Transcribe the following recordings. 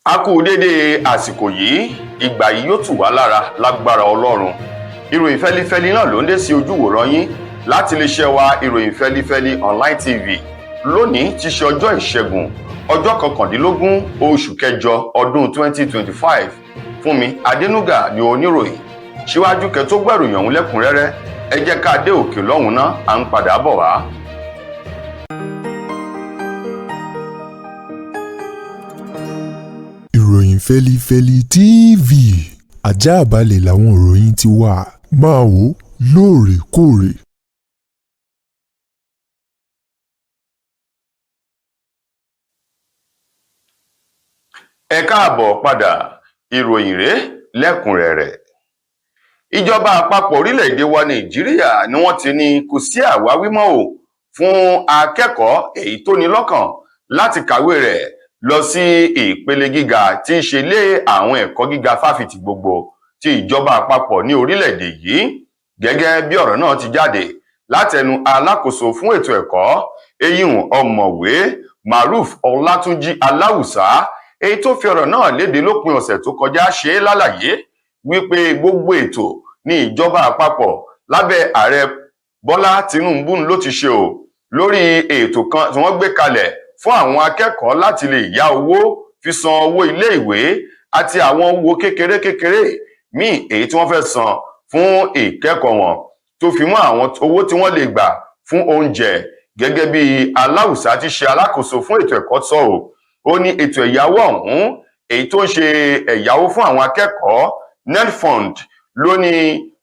A kú dédé àsìkò yìí. Ìgbà yìí yóò tù wá lára lágbára Ọlọ́run. Ìròyìn fẹ́lifẹ́li náà ló ń dé sí ojúwòran yín láti iléeṣẹ́ wa, Ìròyìn Fẹ́lifẹ́li Online TV. Lónìí ti ṣe ọjọ́ Ìṣẹ́gun, ọjọ́ 19 oṣù kẹjọ ọdún 2025. Fúnmi Adénúgà ni oníròyìn. Síwájú kẹ́ tó gbọ́ ìròyìn ọ̀hún lẹ́kùnrẹ́rẹ́, ẹ jẹ́ ká dé òkè lọ́hùn náà, à ń padà bọ̀ wá. Ìròyìn Fẹ́lifẹ́li TV, àjààbalẹ̀ làwọn ìròyìn ti wà, máa wò lóòrèkóòrè. Ẹ káàbọ̀ padà, ìròyìn rèé lẹ́kùnrẹ́rẹ́. Ìjọba àpapọ̀ orílẹ̀-èdè wa Nàìjíríà ni wọ́n ti ní kò sí àwáwí mọ́ o fún akẹ́kọ̀ọ́ èyí tó ní lọ́kàn láti kàwé rẹ̀ lọ sí ìpele gíga, tí í ṣe ilé àwọn ẹ̀kọ́ gíga fáfitì gbogbo ti ìjọba àpapọ̀ ní orílẹ̀-èdè yìí. Gẹ́gẹ́ bí ọ̀rọ̀ náà ti jáde látẹnu alákòóso fún ètò ẹ̀kọ́, eyín Ọ̀mọ̀wé Maruf Ọlátúnjí Aláùsá, èyí tó fi ọ̀rọ̀ náà léde lópin ọ̀sẹ̀ tó kọjá, ṣe é lálàyé wípé gbogbo ètò ní ìjọba àpapọ̀ lábẹ́ ààrẹ Bọ́lá Tinubu ló ti ṣe o lórí ètò kan tí wọ́n gbé kalẹ̀ fún àwọn akẹ́kọ̀ọ́ láti lè yá owó fi san owó iléèwé àti àwọn owó kékeré kékeré míì èyí tí wọ́n fẹ́ san fún ìkẹ́kọ̀ọ́ wọn, tó fi mọ́ àwọn owó tí wọ́n lè gbà fún oúnjẹ. Gẹ́gẹ́ bí Aláùsá ti ṣe alákòóso fún ètò ẹ̀kọ́ sọ o, ó ní ètò ẹ̀yáwó ọ̀hún, èyí tó ń ṣe ẹ̀yáwó fún àwọn akẹ́kọ̀ọ́, NELFUND, ló ní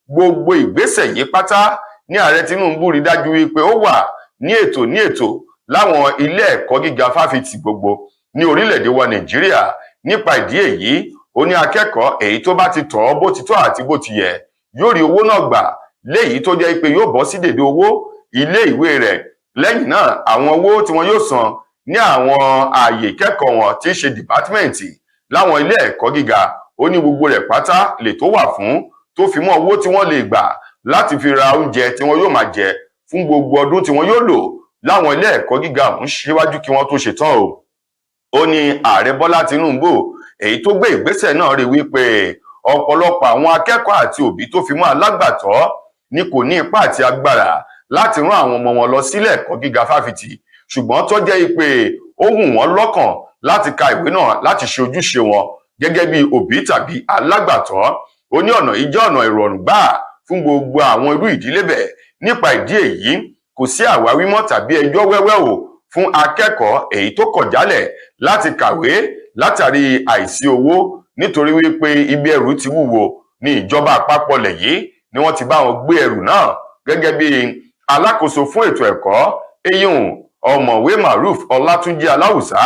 gbogbo ìgbésẹ̀ yìí pátá ní ààrẹ Tinubu rí dájú wípé ó wà ní ètò ní ètò láwọn ilé ẹ̀kọ́ gíga fáfitì gbogbo ní orílẹ̀-èdè wa Nàìjíríà. Nípa ìdí èyí, ó ní akẹ́kọ̀ọ́ èyí tó bá ti tọ̀ ọ́ bó ti tọ́ àti bó ti yẹ yóò rí owó náà gbà, léyìí tó jẹ́ pé yóò bọ́ sí dèdè owó ilé ìwé rẹ̀. Lẹ́yìn náà, àwọn owó tí wọ́n yóò san ní àwọn ààyè ìkẹ́kọ̀ọ́ wọn, tí í ṣe department láwọn ilé ẹ̀kọ́ gíga, ó ní gbogbo rẹ̀ pátá lè tó wà fún, tó fi mọ́ owó tí wọ́n lè gbà láti fi ra oúnjẹ tí wọ́n yóò máa jẹ fún gbogbo ọdún tí wọ́n yóò lò láwọn ilé ẹ̀kọ́ gíga ọ̀hún síwájú kí wọ́n tó ṣetán o. Ó ní ààrẹ Bọ́lá Tinubu èyí tó gbé ìgbésẹ̀ náà rí wípé ọ̀pọ̀lọpọ̀ àwọn akẹ́kọ̀ọ́ àti òbí tó fi mọ́ alágbàtọ́ ni kò ní ipá àti agbára láti rán àwọn ọmọ wọn lọ sílé ẹ̀kọ́ gíga fáfitì, ṣùgbọ́n tó jẹ́ pé ó wù wọ́n lọ́kàn láti ka ìwé náà, láti ṣe ojúṣe wọn gẹ́gẹ́ bí òbí tàbí alágbàtọ́. Ó ní ọ̀nà yìí jẹ́ ọ̀nà ìrọ̀rùn gbáà fún gbogbo àwọn irú ìdílé bẹ́ẹ̀. Nípa ìdí èyí, kò sí àwáwí mọ́ tàbí ẹjọ́ wẹ́wẹ́ o fún akẹ́kọ̀ọ́ èyí tó kọ̀ jálẹ̀ láti kàwé látàrí àìsí owó, nítorí wípé ibi ẹrù ti wúwo ní ìjọba àpapọ̀ lẹ̀ yìí ni wọ́n ti bá wọn gbé ẹrù náà. Gẹ́gẹ́ bí alákòóso fún ètò ẹ̀kọ́, eyín Ọ̀mọ̀wé Maruf Ọlátúnjí Aláùsá,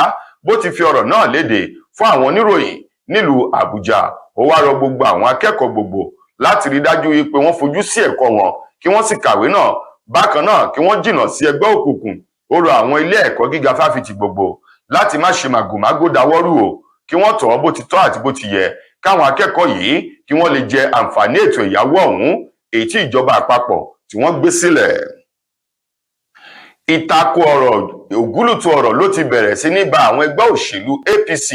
bó ti fi ọ̀rọ̀ náà léde fún àwọn oníròyìn nílùú Àbújá, ó wá rọ gbogbo àwọn akẹ́kọ̀ọ́ gbogbo láti rí dájú wípé wọ́n fojú sí ẹ̀kọ́ wọn, kí wọ́n sì kàwé náà. Bákan náà, kí wọ́n jìnnà sí ẹgbẹ́ òkùnkùn. Ó rọ àwọn ilé ẹ̀kọ́ gíga fáfitì gbogbo láti má ṣe màgòmágó dáwọ́rù o, kí wọ́n tọ̀ ọ́ bó ti tọ́ àti bó ti yẹ, káwọn akẹ́kọ̀ọ́ yìí kí wọ́n lè jẹ àǹfààní ètò ẹ̀yáwó ọ̀hún èyí tí ìjọba àpapọ̀ tí wọ́n gbé sílẹ̀. Ìtakò ọ̀rọ̀, ògúlùtù ọ̀rọ̀ ló ti bẹ̀rẹ̀ sí ní ba àwọn ẹgbẹ́ òṣèlú APC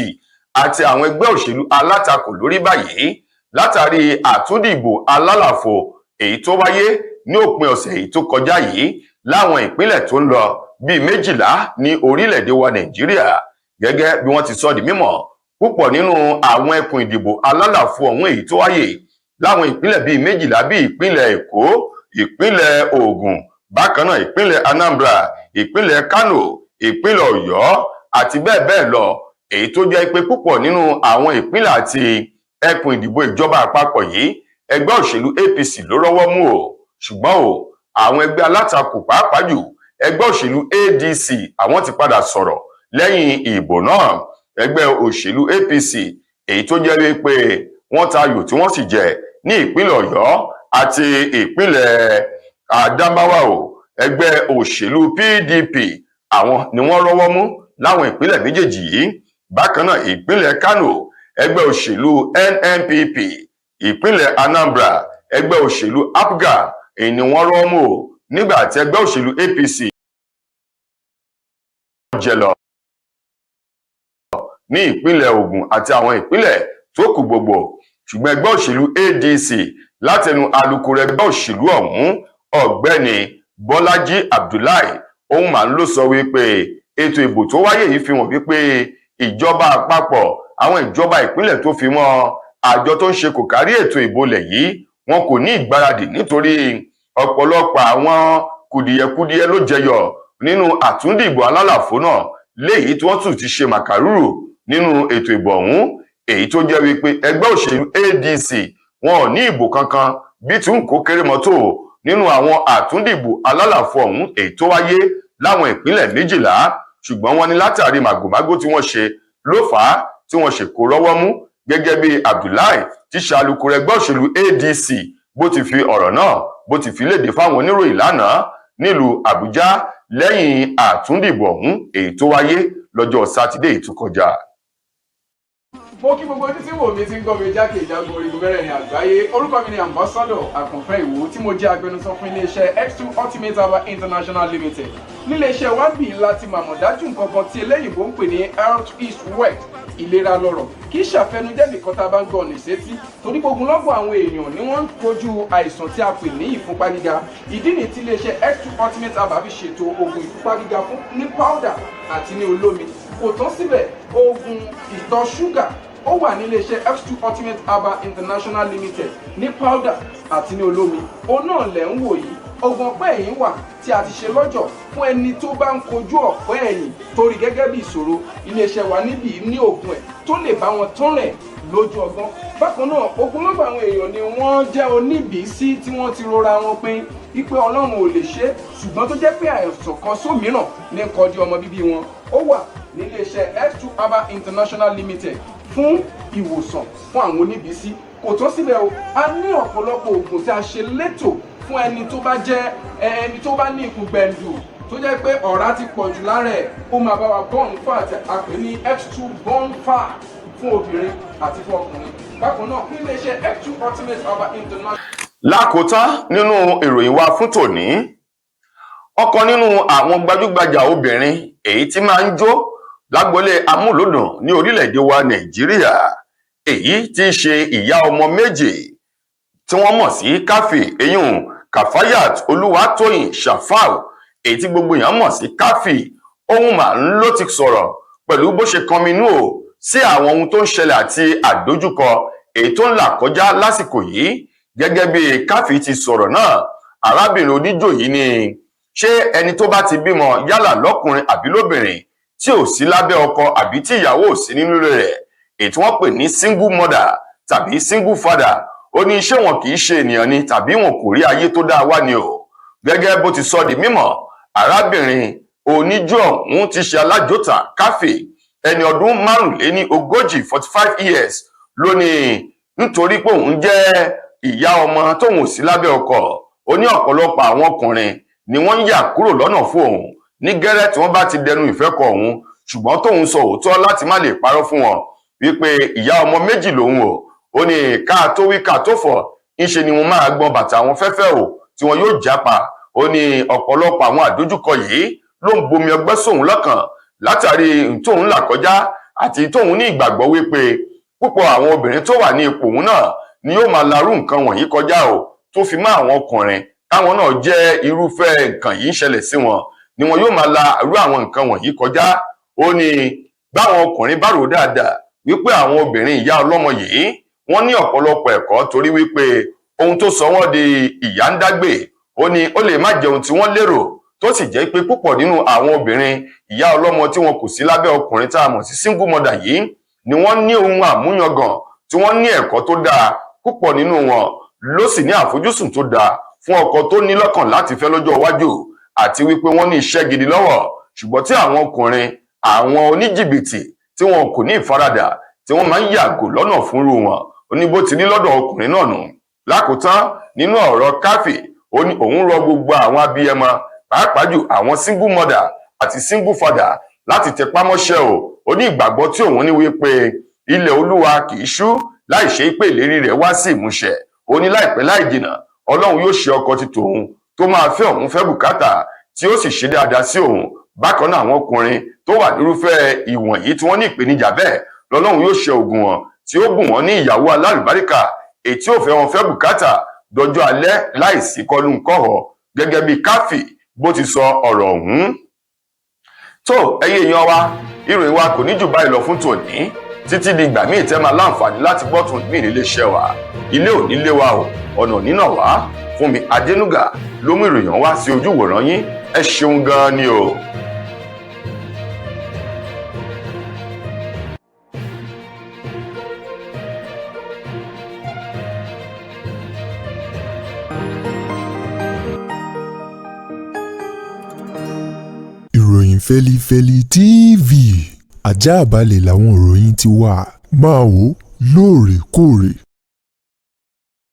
àti àwọn ẹgbẹ́ òṣèlú alátakò lórí báyìí látàrí àtúndìbò alálàfo èyí tó wáyé ní òpin ọ̀sẹ̀ èyí tó kọjá yìí láwọn ìpínlẹ̀ tó ń lọ bíi 12 ní orílẹ̀-èdè wa Nàìjíríà. Gẹ́gẹ́ bí wọ́n ti sọ di mímọ̀, púpọ̀ nínú àwọn ẹkùn ìdìbò alálàfo ọ̀hún èyí tó wáyé láwọn ìpínlẹ̀ bíi 12, bíi ìpínlẹ̀ Èkó, ìpínlẹ̀ Ògùn, bákan náà ìpínlẹ̀ Anambra, ìpínlẹ̀ Kano, ìpínlẹ̀ Ọ̀yọ́ àti bẹ́ẹ̀ bẹ́ẹ̀ lọ, èyí tó jẹ́ pé púpọ̀ nínú àwọn ìpínlẹ̀ àti ẹkùn ìdìbò ìjọba àpapọ̀ yìí, ẹgbẹ́ òṣèlú APC ló rọ́wọ́ mú o. Ṣùgbọ́n o, àwọn ẹgbẹ́ alátakò, pàápàá jù ẹgbẹ́ òṣèlú ADC, àwọn ti padà sọ̀rọ̀ lẹ́yìn ìbò náà. Ẹgbẹ́ òṣèlú APC èyí tó jẹ́ wípé wọ́n tayò tí wọ́n sì jẹ ní ìpínlẹ̀ Ọ̀yọ́ àti ìpínlẹ̀ Adamawa o, ẹgbẹ́ òṣèlú PDP, àwọn ni wọ́n rọ́wọ́ mú láwọn ìpínlẹ̀ méjèèjì yìí. Bákan náà, ìpínlẹ̀ Kano, ẹgbẹ́ òṣèlú NNPP, ìpínlẹ̀ Anambra, ẹgbẹ́ òṣèlú APGA, èyí ni wọ́n rọ́wọ́ mú o, nígbà tí ẹgbẹ́ òṣèlú APC jẹ lọ. ní ìpínlẹ̀ Ògùn àti àwọn ìpínlẹ̀ tó kù gbogbo. Ṣùgbọ́n ẹgbẹ́ òṣèlú ADC, látẹnu alukoro ẹgbẹ́ òṣèlú ọ̀hún, Ọ̀gbẹ́ni Bọ́lájí Abdullahi, òun máa ń ló sọ wípé ètò ìbò tó wáyé yìí fi hàn wípé ìjọba àpapọ̀, àwọn ìjọba ìpínlẹ̀ tó fi mọ́ àjọ tó ń ṣe kò kárí ètò ìbò lẹ̀ yìí, wọn kò ní ìgbáradì, nítorí ọ̀pọ̀lọpọ̀ àwọn kùdìẹ̀kudiẹ ló jẹyọ nínú àtúndìbò alálàfo náà, léyìí tí wọ́n tún ti ṣe màkàrúrù nínú ètò ìbò ọ̀hún, èyí tó jẹ́ wípé ẹgbẹ́ òṣèlú ADC wọn ò ní ìbò kankan bí tí ń kó kéré mọ́tò nínú àwọn àtúndìbò alálàfo ọ̀hún èyí tó wáyé láwọn ìpínlẹ̀ 12. Ṣùgbọ́n wọ́n ní látàrí màgòmágó tí wọ́n ṣe ló fà á tí wọ́n ṣe kó rọ́wọ́ mú, gẹ́gẹ́ bí Abdullahi tí ṣe alukoro ẹgbẹ́ òṣèlú ADC bó ti fi ọ̀rọ̀ náà bó ti fi léde fáwọn oníròyìn lánàá nílùú Àbújá lẹ́yìn àtúndìbò ọ̀hún èyí tó wáyé lọ́jọ́ Sátidé èyí tó kọjá. Mo kí gbogbo ojú tí wò mí, tí ń gbọ́ mi jákèjádò orígun mẹ́rẹ̀ẹ̀rin àgbáyé. Orúkọ mi ni Ambassador Àkànfẹ́ Ìwò, tí mo jẹ́ agbẹnusọ fún iléeṣẹ́ X2 Ultimate Herbal International Limited. Níléeṣẹ́ wa bì láti màmọ̀ dájú nǹkan kan tí eléyìnbó ń pè ní health is wealth, ìlera lọ́rọ̀. Kì í ṣàfẹnujẹ́ nìkan tá a bá ń gbọ́ ọ̀nà ìsétí, torí gbogbo lọ́gbọ̀n àwọn èèyàn ni wọ́n ń kojú àìsàn tí a pè ní ìfúnpá gíga. Ìdí nìyí tí iléeṣẹ́ X2 Ultimate Herbal fi ṣètò oògùn ìfúnpá gíga fún ní powder àti ní olómi. Kò tán síbẹ̀, oògùn ìtọ̀ ṣúgà ó wà ní iléeṣẹ́ X2 Ultimate Herbal International Limited ní powder àti ní olómi. Òun náà lẹ̀ ń wò yìí. Oògùn ọ̀pẹ́ ẹ̀yìn wà tí a ti ṣe lọ́jọ̀ fún ẹni tó bá ń kojú ọ̀pẹ́ ẹ̀yìn torí gẹ́gẹ́ bí ìṣòro. Iléeṣẹ́ wa níbí ní oògùn ẹ̀ tó lè bá wọn tán rẹ̀ lójú ọgbọ́n. Bákan náà, ogunlọ́gọ̀ àwọn èèyàn ni wọ́n jẹ́ oníbìísí tí wọ́n ti rora wọn pin wípé Ọlọ́run ò lè ṣe é, ṣùgbọ́n tó jẹ́ pé àìsàn kan sómìíràn ní kọjú ọmọ bíbí wọn. Ó wà níléeṣẹ́ X2 Herbal International Limited fún ìwòsàn fún àwọn oníbìísí. Kò tán síbẹ̀ o, a ní ọ̀pọ̀lọpọ̀ oògùn tí a ṣe létò fún ẹni tó bá jẹ́ ẹni tó bá ní ikùn gbẹ̀ǹdù, tó jẹ́ pé ọ̀rá ti pọ̀ jù lára ẹ̀. Ó máa bá wa burn fat, a pè ní X2 burn fat, fún obìnrin àti fún ọkùnrin. Bákan náà, níléeṣẹ́ X2 Ultimate Herbal International. Lákòótán nínú ìròyìn wa fún tòní, ọ̀kan nínú àwọn gbajúgbajà obìnrin èyí tí máa ń jó lágbolé amúlòdùn ní orílẹ̀-èdè wa Nàìjíríà, èyí tí í ṣe ìyá ọmọ méjì tí wọ́n mọ̀ sí Káfí, eyín Kàfáyàt Olúwatóyìn Shafau, èyí tí gbogbo èèyàn mọ̀ sí Káfí, ohun mà ń ló ti sọ̀rọ̀ pẹ̀lú bó ṣe kọminú o sí àwọn ohun tó ń ṣẹlẹ̀ àti àdójúkọ èyí tó ń là kọjá lásìkò yìí. Gẹ́gẹ́ bí Káfí ti sọ̀rọ̀ náà, arábìnrin oníjó yìí ni ṣé ẹni tó bá ti bímọ, yálà lọ́kùnrin àbí lóbìnrin, tí ò sí lábẹ́ ọkọ àbí tí ìyàwó ò sí nínú rẹ̀, èyí tí wọ́n pè ní single mother tàbí single father, ó ní ṣé wọn kì í ṣe ènìyàn ni, tàbí wọn kò rí ayé tó dáa wá ni o? Gẹ́gẹ́ bó ti sọ di mímọ̀, arábìnrin oníjó ọ̀hún ti ṣe alájòta Káfí, ẹni ọdún 45, 45 years, lónìí, nítorí pé òun jẹ́ ìyá ọmọ tóun ò sí lábẹ́ ọkọ, ó ní ọ̀pọ̀lọpọ̀ àwọn ọkùnrin ni wọ́n ń yà kúrò lọ́nà fún òun ní gẹ́rẹ́ tí wọ́n bá ti dẹnu ìfẹ́ kọ òun, ṣùgbọ́n tóun sọ òótọ́ láti má lè parọ́ fún wọn wípé ìyá ọmọ méjì lòun o. Ó ní ká tó wí ká tó fọ̀, ńṣe ni wọ́n máa gbọ́n bàtà àwọn fẹ́fẹ́ o tí wọn yóò jápa. Ó ní ọ̀pọ̀lọpọ̀ àwọn àdójúkọ yìí ló ń bomi ọgbẹ́ sóun lọ́kàn látàrí tóun là kọjá, àti tóun ní ìgbàgbọ́ wípé púpọ̀ àwọn obìnrin tó wà ní ipò òun náà ni yóò máa larú nǹkan wọ̀nyí kọjá o, tó fi mọ́ àwọn ọkùnrin táwọn náà jẹ́ irúfẹ́ nǹkan yìí ń ṣẹlẹ̀ sí wọn ni wọn yóò máa la irú àwọn nǹkan wọ̀nyí kọjá. Ó ní báwọn ọkùnrin bá rò dáadáa wípé àwọn obìnrin ìyá ọlọ́mọ yìí, wọ́n ní ọ̀pọ̀lọpọ̀ ẹ̀kọ́, torí wípé ohun tó sọ wọ́n di ìyá ń dágbé, ó ní ó lè má jẹun tí wọ́n lérò, tó sì jẹ́ pé púpọ̀ nínú àwọn obìnrin ìyá ọlọ́mọ tí wọn kò sí lábẹ́ ọkùnrin tá a mọ̀ sí single mother yìí ni wọ́n ní ohun àmúyangàn, tí wọ́n ní ẹ̀kọ́ tó dáa. Púpọ̀ nínú wọn ló sì ní àfojúsùn tó dáa fún ọkọ tó ní lọ́kàn láti fẹ́ lọ́jọ́ iwájú, àti wípé wọ́n ní iṣẹ́ gidi lọ́wọ́, ṣùgbọ́n tí àwọn ọkùnrin, àwọn oníjìbìtì tí wọn kò ní ìfaradà, tí wọ́n máa ń yàgò lọ́nà fúnrú wọn. Ó ní bó ti ní lọ́dọ̀ ọkùnrin náà nù. Lákòótán nínú ọ̀rọ̀ Káfí, ó ní òun rọ gbogbo àwọn abiyamọ, pàápàá jù àwọn single mother àti single father, láti tẹpá mọ́ṣẹ́ o. Ó ní ìgbàgbọ́ tí òun ní wípé ilẹ̀ Olúwa kì í ṣú láì ṣe pé ìlérí rẹ̀ wá sí ìmúṣẹ. Ó ní láìpẹ́ láì jìnà, Ọlọ́run yóò ṣe ọkọ ti tòun tó máa fẹ́ òun fẹ́ bùkátà, tí ó sì ṣe dáadáa sí òun. Bákan náà, àwọn ọkùnrin tó wà nírúfẹ́ ìwọ̀n yìí tí wọ́n ní ìpèníjà bẹ́ẹ̀, lọ́lọ́run yóò ṣe ògùn wọn tí ó bùn wọ́n ní ìyàwó alálùbáríkà, èyí tí ó fẹ́ wọn fẹ́ bùkátà dọjọ́ alẹ́ láìsí kọlu ńkọ̀họ̀, gẹ́gẹ́ bí Káfí bó ti sọ ọ̀rọ̀ ọ̀hún. Tó, ẹ̀yin èèyàn wa, ìròyìn wa kò ní jù báyìí lọ fún tòní, títí di ìgbà míì tẹ́ máa láǹfààní láti gbọ́ tún mí nílé iṣẹ́ wa. Ilé ò ní lé wa o, ọ̀nà nínà wá. Fúnmi Adénúgà ló mú ìròyìn wá sí ojú ìwòran yín. Ẹ ṣeun gan-an ni o. Ìròyìn Fẹlifẹli TV, ajáàbalẹ̀ làwọn ìròyìn ti wà. Máa wò lóòrèkóòrè.